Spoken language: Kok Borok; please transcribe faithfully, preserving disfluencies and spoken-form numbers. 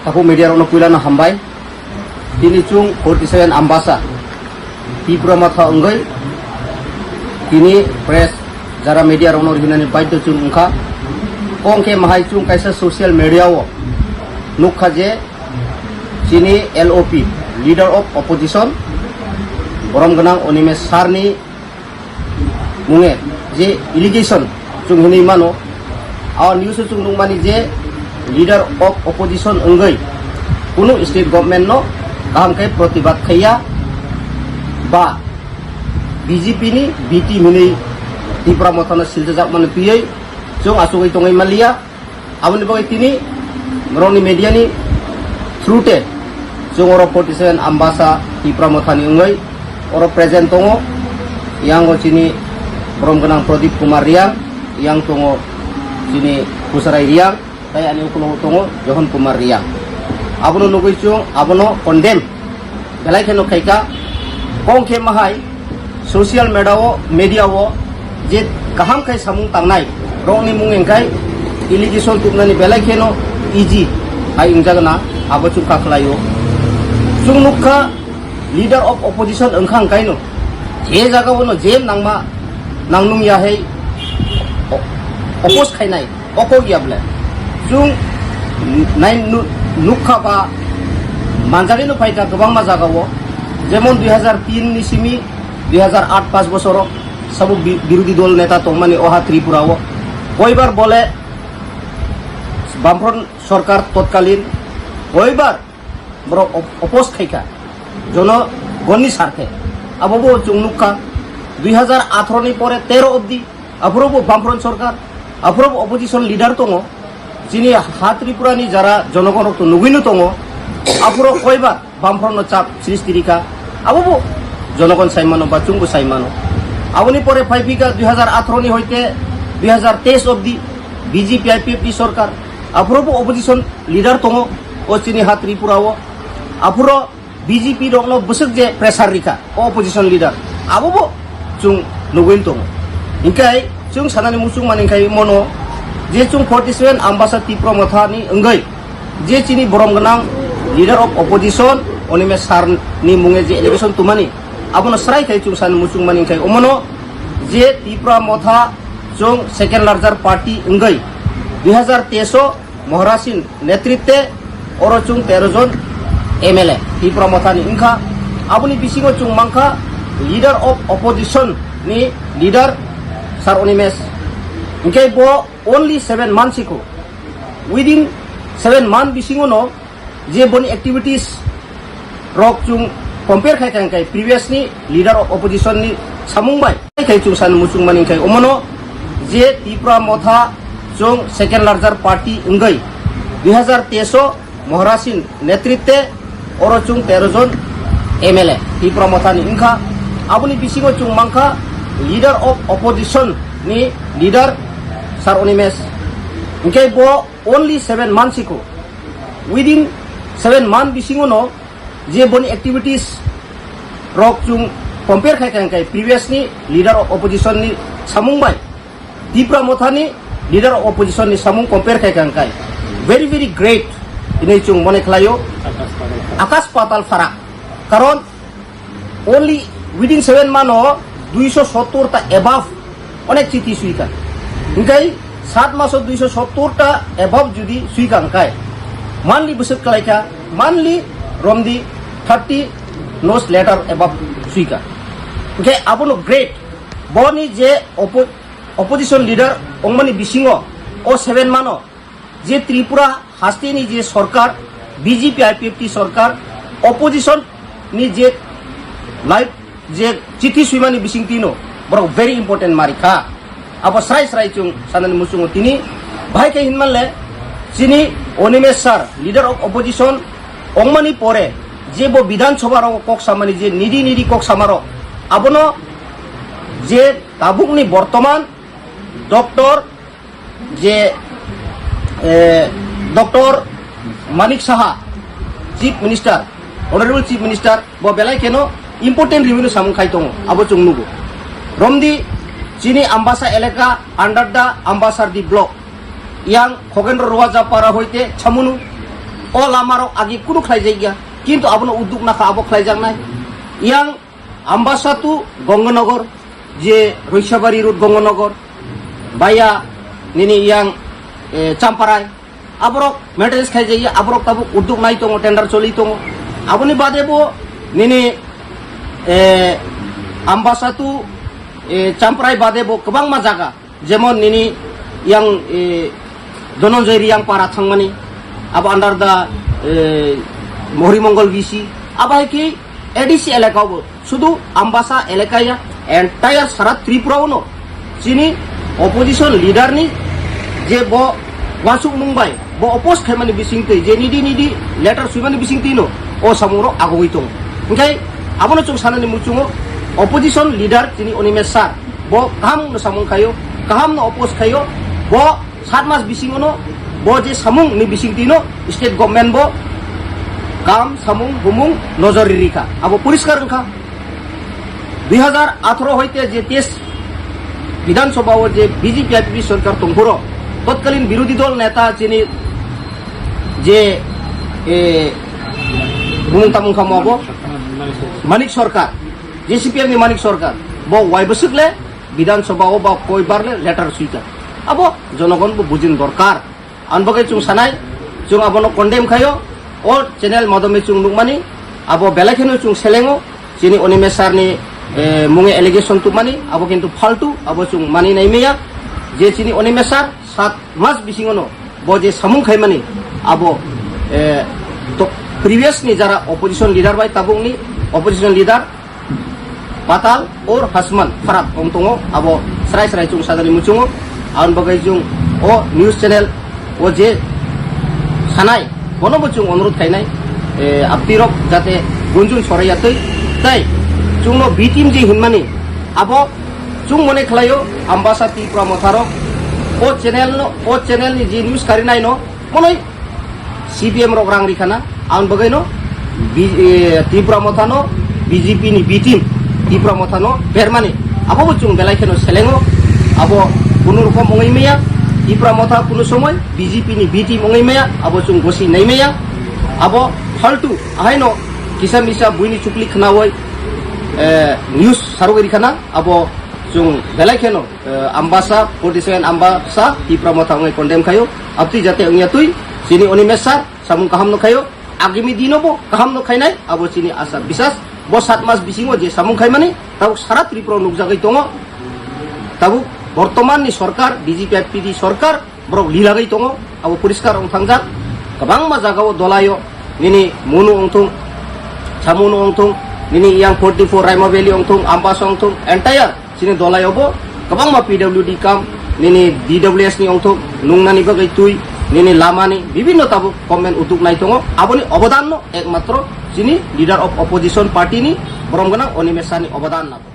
Takhuk media rokno puilano hambai. Tini chwng forty seven Ambasa Tipra Motha wngwi tini press jara media rokno rinani baidhyo chwng wngkha. Kong khe mahai chwng kaisa social media o nukha je chini L O P, Leader of Opposition, borom gwnang Animesh sir ni munge je allegation chwng hinwi mano, a news o chwng nukmani je leader of opposition wngwi kunu state government no kaham khe protibad khaiya ba B J P ni B team hinwi Tipra Motha no silchajakmani twiwi chwng achugwi tongwi manliya. Aboni bagwi tini norokni media ni through te chwng oro forty seven Ambasa Tipra Motha ni wngwi oro present tongo. Yang o chini borom gwnang Pradip Kumar Riang, yang tongo chini Kusarai Riang, tei ani ukulok tongo Johon Kumar Riang. Abono nugwi chwng abono condemn belai kheno khaika. Kong khe mahai social media o, media o je kaham khai samung tangnai rokni mung engkhai allegation tubnani belai kheno easy hai wngjakna abo chukha khlaio. Chwng nukha leader of opposition wngkha wngkaino je jaga ono je nangma nangnung ya hai o-, oppose khainai. Okok ya ble. Chwng nai nu-, nukha ba manjagwi no phaikha kwbangma jagao. Jemon dui hazar tin ni simi dui hazar aat paanch bosoro sabo bi-, birodhi dol neta tongmani oha Tripura o. Koibar bole Bamfront sorkar totkalin koibar borok op-, oppose khaikha jonogonni sarthe. Abo bo chwng nukha dui hazar atharo ni pore tero obdi, aphuru bo Bamfront sorkar, aphuru bo opposition leader tongo. Chini ha Tripura ni jara jonogon rok to nugwino tongo, aphuru koibar Bamfront no chap srishti rikha, abo bo jonogon saimano ba chwngbo saimano. Aboni pore phaiphikha dui hazar atharo ni hoite dui hazar teis obdi B J P I P F T sorkar, aphuru bo opposition leader tongo o chini ha Tripura o, aphuru B J P rokno bwswk je pressure rikha o opposition leader, abo bo chwng nugwi tongo. Hinkhe chwng sanani muchung mani khai mono je chwng forty seven Ambasa Tipra Motha ni wngwi je chini borom gwnang leader of opposition Animesh sir ni munge je allegation tumani, abono srai khai chwng sanani muchung mani khai omono je Tipra Motha chwng second larger party wngwi dui hazar teis o Moharasin netritwe oro chwng tero jon M L A Tipra Motha ni wngkha. Aboni bisingo chwng mankha leader of opposition ni leader Sir Animesh. Hinkhe bo only seven months ago, within seven month bisingo no je boni activities rok chwng compare khai khai khai previous ni leader of opposition ni samung bai khai chwng san muchung mani khai omono je Tipra Motha chwng second larger party wngwi dui hazar teis o Moharasin netritwe oro chwng tero jon M L A Tipra Motha ni wngkha. Aboni bisingo chwng mankha leader of opposition ni leader Sir Animesh. Hinkhe bo only seven months ago, within seven month bisingo no je boni activities rok chwng compare khai khai khai previous ni leader of opposition ni samung bai Tipra Motha ni leader of opposition ni samung compare khai khai khai very very great hinwi chwng mone khlaio. Akas patal pharak. Karon only within seven month o duiso sottor ta above onek chiti suikha. Hinkhe sat maso duiso sottor ta above judi suikha hinkhe monthly bwswk kalaikha, monthly romdi thirty no's letter above suikha. Hinkhe abono great. Boni je oppo-, opposition leader wngmani bisingo o seven month o je Tripura hasteni je sorkar, B J P I P F T sorkar, opposition ni je live je chiti suimani bisingtwi no borok very important marikha. Abo srai srai chwng sanani muchungo tini bahai khe hinmanle chini Animesh sir, leader of opposition wngmani pore je bo Bidhan Sabha rogo kok samani je nidi nidi kok samarok abono je tabukni bortoman Doctor je, eh, Doctor Manik Saha, Chief Minister, Honorable Chief Minister, bo belai kheno important revenue samung khai tongo, abo chwng nugo. Romdi chini Ambasa elaka under the Ambasardi block, yang Khogendro Ruaja para hoite Chamunu, O lamarok agi kunu khlaijakya, kintu abono udduk nakha abo khlaijaknai. Yang Ambasa to Ganganagar, je Roisabari road Ganganagar, baya nini yang, eh, Champarai, aborok maintenance khaijakya, aborok tabuk udduk nai tongo, tender choli tongo. Aboni bade bo nini, eh, Ambasa to, eh, Champarai bade bo kwbangma jaga, jemon nini yang, eh, Dhananjay Reang para thangmani, abo under the, eh, Mohri Mongol V C, abo hai khe A D C elaka bo, sudu Ambasa elaka ya, entire sara Tripura uno chini opposition leader ni je bo wansuk mung bai, bo oppose khaimani bising twi, je nidi nidi letter swimani bising twi no, o samung rok agogwi tongo. Hingkhai abono chwng sanani muchungo, opposition leader chini Animesh sir, bo kaham no samung khaio, kaham no oppose khaio, bo sat mas bisingo no bo je samung ni bising twi no state government bo kam samung bumung nojor ri rikha, abo poriskar wngkha. Dui hajar atharo hoite je teis Bidhan Sabha o je B J P I P P sorkar tongphuru, totkalin birodhi dol neta chini je, eh, bumung tamung kha mo abo Manik Sarkar, je C P M ni Manik Sarkar, bo wai bwswk le Bidhan Sabha o ba koi bar le letter swikha, abo jonogon bo bujin dorkar. Ang bagwi chwng sanai, chwng abono condemn khaio, o channel madome chwng nukmani, abo belai kheno chwng selengo, chini Animesh sir ni, eh, munge allegation tubmani, abo kintu faltu, abo chwng mani nai maya, je chini Animesh sir sat mas bisingo no, bo je samung khaimani, abo, eh, to previous ni jara opposition leader bai tabuk ni opposition leader, Patal or Hasman Farap wng tongo, abo srai srai chwng sajani muchungo. Aboni bagwi chwng o news channel o je sanai, bono bo chwng onurodh khainai, eh, aptirok jate gunjun soraiya twi. Tai chwngno B team je hinmani, abo chwng mone khlaio, Ambasa Tipra Motharok o channel no, o channel ni je news karinai no, monoi C P M rok rang rikhana, ang bagwi no B-, eh, Tipra Motha no B J P ni B team, Tipra Motha no bermani, abo bo chwng belai kheno selengo, abo kunu rokom wngwi maya, Tipra Motha kunu somoi B J P ni B team wngwi maya, abo chwng gosi nai maya, abo faltu, ahaino kisa misa buini chukli khnawi, eh, news sarwi rikhana, abo chwng belai kheno, eh, Ambasa, forty seven Ambasa, Tipra Motha wngwi condemn khaio. Abtwi jate wngya twi, chini Animesh sir, samung kaham no khaio. Agami dino bo kaham no khainai, abo chini asa bisas. Bo sat mas bisingo je samung khaimani, tabuk sara Tripura nukjagwi tongo. Tabuk bortoman ni sorkar, B J P I P P sorkar, borok lilagwi tongo, abo poriskar wng thangjak. Kwbangma jagao dolaio, nini Munu wngthung, Samunu wngthung, nini yang forty four Raima Valley wngthung, Ambasa wngthung, entire chini dolaio bo kwbangma P W D kam, nini D W S ni wngthung, nungnani bagwi twi, nini lamani, bibinno tabuk government udduk nai tongo. Aboni obodan no ekmatro chini leader of opposition party ni borom gwnang Animesh sir ni obodan nabo.